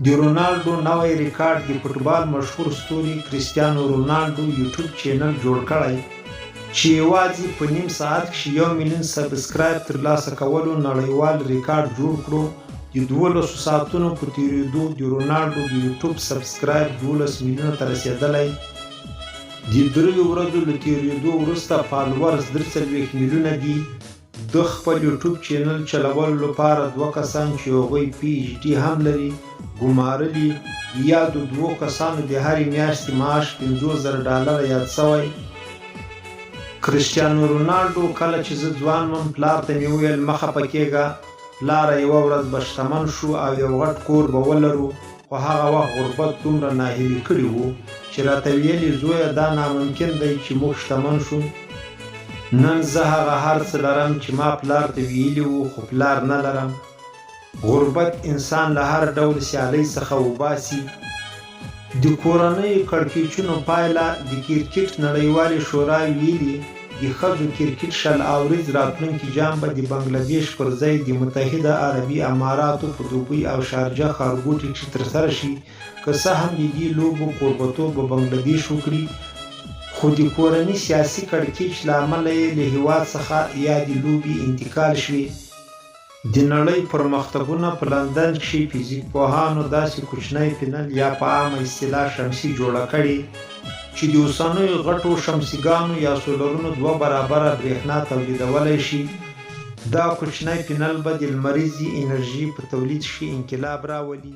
د رونالډو نوی ریکارډ د فوټبال مشهور ستوري کریستیانو رونالډو یوټیوب چینل جوړ کړی چې یواځې په نیم ساعت کښې یو میلیون سبسکرایب تر لاسه کولو نړیوال ریکارډ جوړ کړو. د دولسو ساعتونو په تیریدو د رونالډو د یوټیوب سبسکرایب 12 میلیونه ته رسیدلی. د دریو ورځو له تیریدو وروسته فالورز 43 میلیونه دي. ده خپل یوټیوب چینل چلولو لپاره دوه کسان چې هغوی پي ایچ ډي هم لري ګمارلي. د یادو دوو کسانو د هرې میاشتې معاش 50,000 ډالره یاد شوی. کرسټیانو رونالډو، کله چې زه ځوان وم پلار ته مې وویل مه خپه کېږه پلاره یوه ورځ به شتمن شو او یو غټ کور به ولرو، خو هغه وخت غربت دومره ناهیلي کړي وو چې راته ویل یې زویه دا ناممکن دی چې موږ شتمن شو. نن زه هغه هر څه لرم چې ما پلار ته ویلي وو خو پلار نه لرم. غربت انسان له هر ډول سیالۍ څخه وباسي. د کورنیو کړکېچونو پایله، د کرکټ نړیوالې شورا ویلي، د ښځو کرکټ 20 اوریز راتلونکي جام به د بنګله دېش پر ځای د متحده عربي اماراتو په دوبۍ او شارجه ښارګوټي کښې ترسره شي. که څه هم د دې لوبو کوربتوب به بنګله دېش وکړي، خو د کورني سیاسي کړکېچ له امله یې له هېواد څخه یادې لوبې انتقال شوې. د نړۍ پرمختګونه، په لندن کښې فزیک پوهانو داسې کوچنی پینل یا په عامه اصطلاح شمسي جوړه کړې چې د اوسنیو غټو شمسي ګانو یا سولرونو دوه برابره برېښنا تولیدولی شي. دا کوچنی پینل به د لمریزې انرژي په تولید کښې انقلاب راولي.